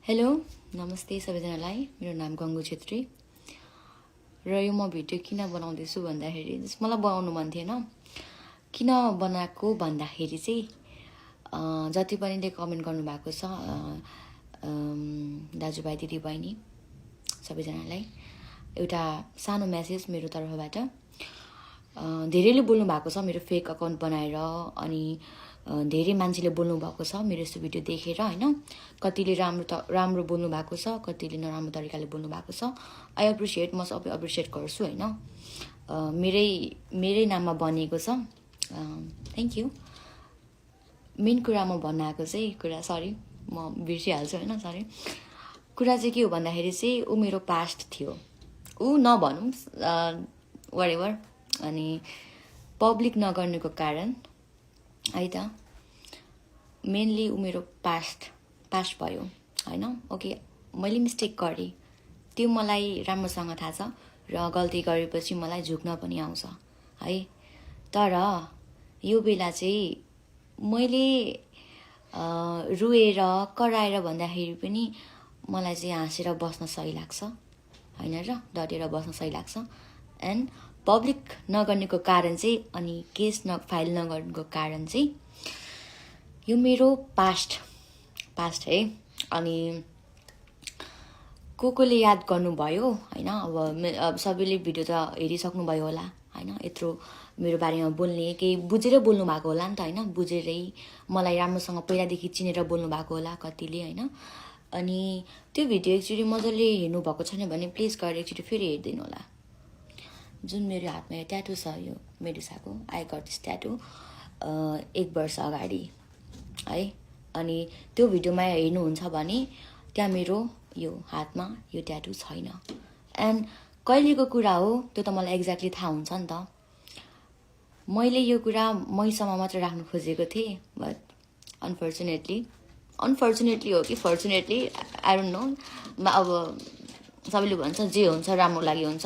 hello नमस्ते सबैजनालाई मेरो नाम गङ्गु छेत्री र यो म भिडियो किन बनाउँदैछु भन्दाखेरि मलाई बनाउनु मन थिएन किन बनाएको भन्दाखेरि चाहिँ जति पनि कमेन्ट गर्नुभएको छ दाजुभाइ दिदीबहिनी सबैजनालाई एउटा सानो मेसेज मेरो तर्फबाट धेरैले बोल्नु भएको छ मेरो फेक अकाउन्ट बनाएर अनि धेरै मान्छेले बोल्नु भएको छ मेरो यस्तो भिडियो देखेर हैन कतिले राम्रो बोल्नु भएको छ कतिले नराम्रो तरिकाले बोल्नु भएको छ आई एप्रिशिएट म सबै एप्रिशिएट गर्छु हैन मेरै नाममा बनिएको छ थ्यांक यू मेन कुरा म भन्न आएको चाहिँ कुरा सरी म बिर्सिहाल्छु हैन सरी कुरा चाहिँ के हो भन्दाखेरि चाहिँ उ मेरो पास्ट थियो उ नभनौं व्हाटएभर अनि पब्लिक नगर्नुको कारण है त मेनली उ मेरो पास्ट भयो हैन ओके मैले मिस्टेक गरेँ त्यो मलाई राम्रोसँग थाहा छ र गल्ती गरेपछि मलाई झुक्न पनि आउँछ है तर यो बेला चाहिँ मैले रुएर कराएर भन्दाखेरि पनि मलाई चाहिँ हाँसेर बस्न सही लाग्छ हैन र डटेर बस्न सही लाग्छ एन्ड पब्लिक नगर्नेको कारण चाहिँ अनि केस फाइल नगर्नुको कारण चाहिँ यो मेरो पास्ट है अनि कोले याद गर्नुभयो हैन अब सबैले भिडियो त हेरिसक्नु भयो होला हैन यत्रो मेरो बारेमा बोल्ने केही बुझेर बोल्नु भएको होला नि त हैन बुझेरै मलाई राम्रोसँग पहिलादेखि चिनेर बोल्नु भएको होला कतिले हैन अनि त्यो भिडियो एकचोटि मजाले हेर्नु भएको छैन भने प्लिज गएर एकचोटि फेरि हेर्दिनु होला जुन मेरो हातमा यो ट्याटु छ यो मेडुसाको आई गट दिस ट्याटु 1 वर्ष अगाडि है अनि त्यो भिडियोमा हेर्नुहुन्छ भने त्यहाँ मेरो यो हातमा यो ट्याटु छैन एन्ड कहिलेको कुरा हो त्यो त मलाई एक्ज्याक्टली थाहा हुन्छ नि त मैले यो कुरा मैसम्म मात्र राख्न खोजेको थिएँ बट अनफर्चुनेटली हो कि फर्चुनेटली आई डोन्ट नो अब सबैले भन्छ जे हुन्छ राम्रो लागि हुन्छ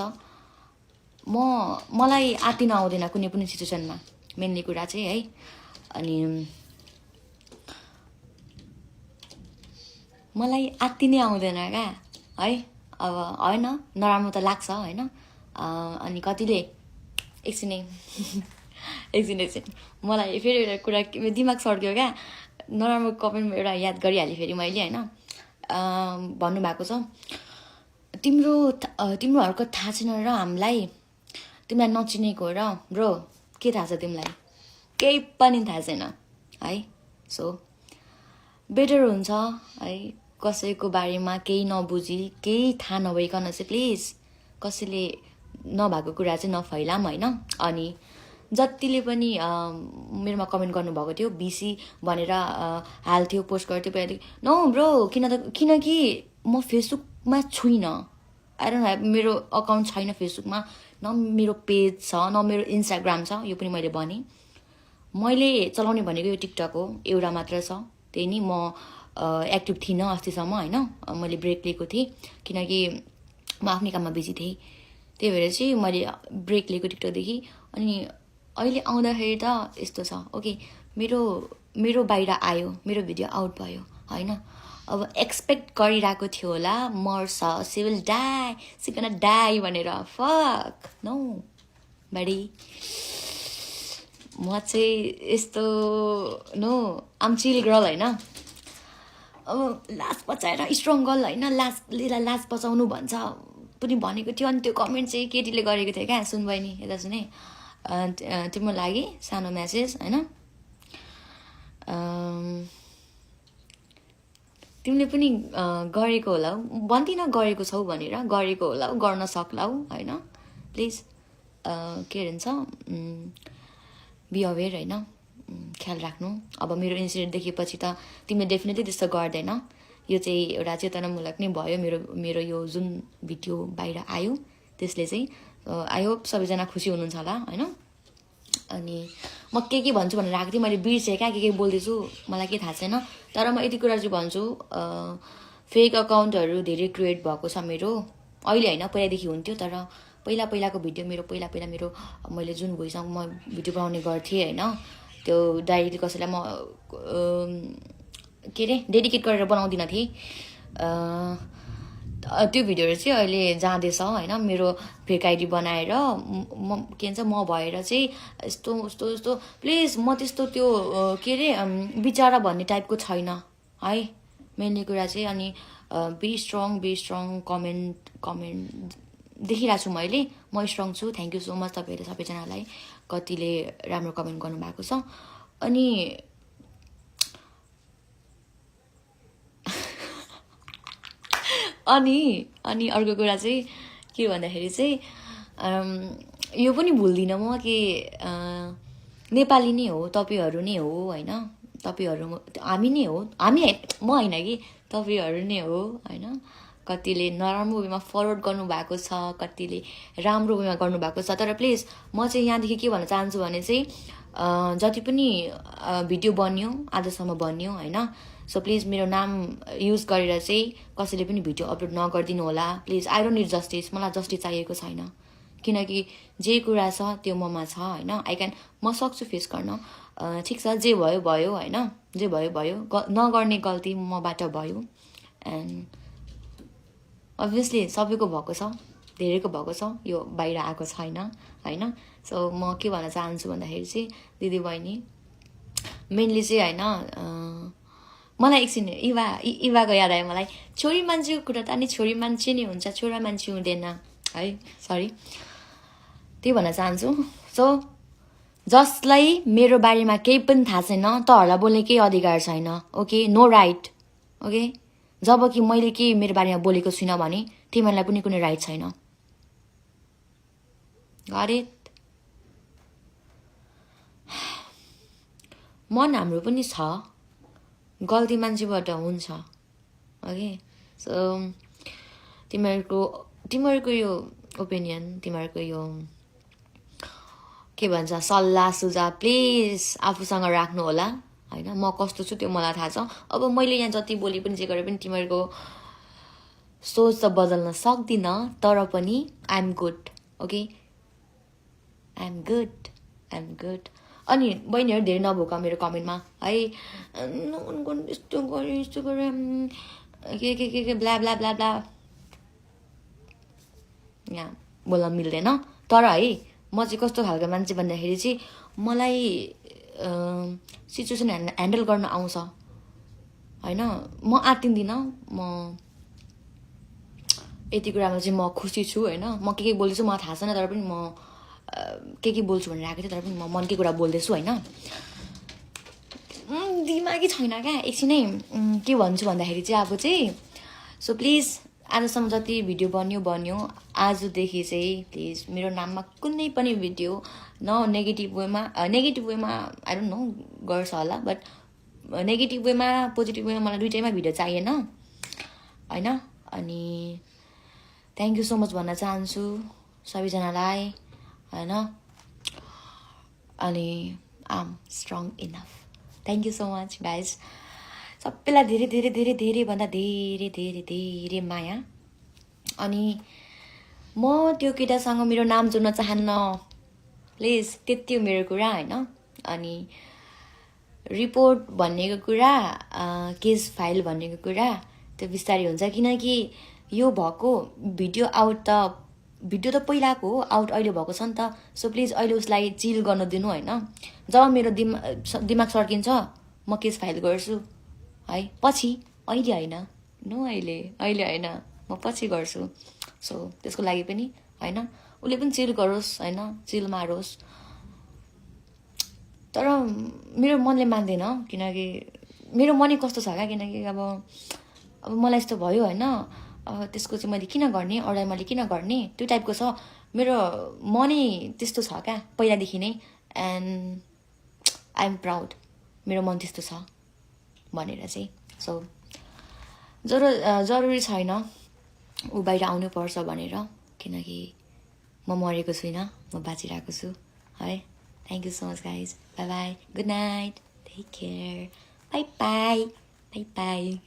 मलाई आत्तिन आउँदैन कुनै पनि सिचुएसनमा मेनली कुरा चाहिँ है अनि मलाई आत्तिनै आउँदैन क्या है अब हैन नराम्रो त लाग्छ हैन अनि कतिले एकछिन मलाई फेरि एउटा कुरा दिमाग सर्क्यो क्या नराम्रो कमेन्ट एउटा याद गरिहालेँ फेरि मैले हैन भन्नुभएको छ तिम्रोहरूको थाहा छैन र हामीलाई तिमीलाई नचिनेको र ब्रो के थाहा छ तिमीलाई केही पनि थाहा छैन है सो बेटर हुन्छ है कसैको बारेमा केही नबुझी केही थाहा नभइकन चाहिँ प्लिज कसैले नभएको कुरा चाहिँ नफैलाम हैन अनि जतिले पनि मेरोमा कमेन्ट गर्नुभएको थियो बिसी भनेर हाल्थ्यो पोस्ट गर्थ्यो पहिलादेखि नो ब्रो किनकि म फेसबुकमा छुइनँ आई डोन्ट ह्याभ मेरो अकाउन्ट छैन फेसबुकमा न मेरो पेज छ न मेरो इन्स्टाग्राम छ यो पनि मैले भने मैले चलाउने भनेको यो टिकटक हो एउटा मात्र छ त्यही नि म एक्टिभ थिइनँ अस्तिसम्म हैन मैले ब्रेक लिएको थिएँ किनकि म आफ्नै काममा बिजी थिएँ त्यही भएर चाहिँ मैले ब्रेक लिएको टिकटकदेखि अनि अहिले आउँदाखेरि त यस्तो छ ओके मेरो बाहिर आयो मेरो भिडियो आउट भयो हैन अब एक्सपेक्ट गरिरहेको थियो होला मर्छ सी विल डाई भनेर फक नो बडी म चाहिँ यस्तो नो आम चिल गर्ल हैन अब लाज बचाएर स्ट्रङ गर्ल हैन लाज बचाउनु भन्छ पनि भनेको थियो अनि त्यो कमेन्ट चाहिँ केटीले गरेको थियो क्या सुन बहिनी यता सुने तिम्रो लागि सानो मेसेज हैन तिमीले पनि गरेको होला भन्दिनँ गरेको छौ भनेर गरेको होला गर्न सक्लाउ हैन प्लिज के भन्छ बी अवेर हैन ख्याल राख्नु अब मेरो इन्सिडेन्ट देखेपछि त तिमीले डेफिनेटली त्यस्तो गर्दैन यो चाहिँ एउटा चेतनामूलक नै भयो मेरो यो जुन भिडियो बाहिर आयो त्यसले चाहिँ आई होप सबैजना खुसी हुनुहुन्छ होला हैन अनि म के भन्छु भनेर आएको थिएँ मैले बिर्सेँ क्या के बोल्दैछु मलाई के थाहा छैन तर म यति कुरा चाहिँ भन्छु फेक अकाउन्टहरू धेरै क्रिएट भएको छ मेरो अहिले हैन पहिलादेखि हुन्थ्यो तर पहिलाको भिडियो मेरो मेरो मैले जुन भोइससँग म भिडियो बनाउने गर्थेँ हैन त्यो डाइरेक्टली कसैलाई म के रे डेडिकेट गरेर बनाउँदिन थिएँ त्यो भिडियोहरू चाहिँ अहिले जाँदैछ होइन मेरो फेक आइडी बनाएर म के भन्छ म भएर चाहिँ यस्तो यस्तो यस्तो प्लिज म त्यस्तो त्यो के अरे विचारा भन्ने टाइपको छैन है मेनली कुरा चाहिँ अनि बी स्ट्रङ कमेन्ट देखिरहेको छु मैले म स्ट्रङ छु थ्याङ्क यू सो मच तपाईँहरू सबैजनालाई कतिले राम्रो कमेन्ट गर्नुभएको छ अनि अनि अर्को कुरा चाहिँ के भन्दाखेरि चाहिँ यो पनि भुल्दिनँ म कि नेपाली नै हो तपाईँहरू नै हो होइन तपाईँहरू हामी नै हो हामी म होइन कि तपाईँहरू नै हो होइन कतिले नराम्रो वेमा फरवर्ड गर्नुभएको छ कतिले राम्रो वेमा गर्नुभएको छ तर प्लिज म चाहिँ यहाँदेखि के भन्न चाहन्छु भने चाहिँ जति पनि भिडियो बन्यो आजसम्म बन्यो होइन सो प्लिज मेरो नाम युज गरेर चाहिँ कसैले पनि भिडियो अपलोड नगरिदिनु होला please I don't need justice मलाई जस्टिस चाहिएको छैन किनकि जे कुरा छ त्यो ममा छ होइन आई क्यान म सक्छु फेस गर्न ठिक छ जे भयो भयो होइन जे भयो भयो नगर्ने गल्ती मबाट भयो एन्ड अभियसली सबैको भएको छ धेरैको भएको छ यो बाहिर आएको छैन होइन सो म के भन्न चाहन्छु भन्दाखेरि चाहिँ दिदी बहिनी मेनली चाहिँ होइन मलाई एकछिन इवाको याद आयो मलाई छोरी मान्छेको कुरा त अनि छोरी मान्छे नै हुन्छ छोरा मान्छे हुँदैन है सरी त्यही भन्न चाहन्छु सो जसलाई मेरो बारेमा केही पनि थाहा छैन तहरूलाई बोल्ने केही अधिकार छैन ओके नो राइट ओके जब कि मैले के मेरो बारेमा बोलेको छुइनँ भने तिमीहरूलाई पनि कुनै राइट छैन गरेट मन हाम्रो पनि छ गल्ती मान्छेबाट हुन्छ ओके सो तिमीहरूको यो ओपिनियन तिमीहरूको यो के भन्छ सल्लाह सुझाव प्लिज आफूसँग राख्नु होला होइन म कस्तो छु त्यो मलाई थाहा छ अब मैले यहाँ जति बोले पनि जे गरे पनि तिमीहरूको सोच त बदल्न सक्दिनँ तर पनि I am good okay I am good अनि बहिनीहरू धेरै नभोका मेरो कमेन्टमा है यस्तो गरे के ब्ला ब्ला ब्ला ब्ला यहाँ बोल्न मिल्दैन तर है म चाहिँ कस्तो खालको मान्छे भन्दाखेरि चाहिँ मलाई सिचुएसन ह्यान्डल गर्न आउँछ होइन म आत्तिँदिनँ म यति कुरामा चाहिँ म खुसी छु होइन म के बोल्दैछु मलाई थाहा छैन तर पनि म के बोल्छु भनेर आएको थिएँ तर पनि म मनकै कुरा बोल्दैछु होइन दिमागी छैन क्या एकछिनै के भन्छु भन्दाखेरि चाहिँ अब चाहिँ सो प्लिज आजसम्म जति भिडियो बन्यो आजदेखि चाहिँ प्लिज मेरो नाममा कुनै पनि भिडियो न नेगेटिभ वेमा आई डोन्ट नो गर्छ होला बट नेगेटिभ वेमा पोजिटिभ वेमा मलाई दुइटैमा भिडियो चाहिएन होइन अनि थ्याङ्क यू सो मच भन्न चाहन्छु सबैजनालाई होइन अनि I'm strong enough thank you so much guys सबैलाई धेरै धेरै धेरै धेरैभन्दा धेरै धेरै धेरै माया अनि म त्यो केटासँग मेरो नाम जोड्न चाहन्न प्लिज त्यति हो मेरो कुरा होइन अनि रिपोर्ट भन्नेको कुरा केस फाइल भन्नेको कुरा त्यो बिस्तारै हुन्छ किनकि यो भएको भिडियो त पहिलाको हो आउट अहिले भएको छ नि त सो प्लिज अहिले उसलाई चिल गर्न दिनु होइन जब मेरो दिमाग सर्किन्छ म केस फाइल गर्छु है पछि अहिले होइन अहिले होइन म पछि गर्छु सो त्यसको लागि पनि होइन उसले पनि चिल गरोस् होइन चिल मारोस् तर मेरो मनले मान्दैन किनकि मेरो मनै कस्तो छ क्या किनकि अब मलाई यस्तो भयो होइन त्यसको चाहिँ मैले किन गर्ने अरूलाई मैले किन गर्ने त्यो टाइपको छ मेरो मनै त्यस्तो छ क्या पहिलादेखि नै एन्ड आई एम प्राउड मेरो मन त्यस्तो छ भनेर चाहिँ सो जरुरी छैन ऊ बाहिर आउनुपर्छ भनेर किनकि म मरेको छुइनँ म बाँचिरहेको छु है thank you so much guys bye bye good night take care bye by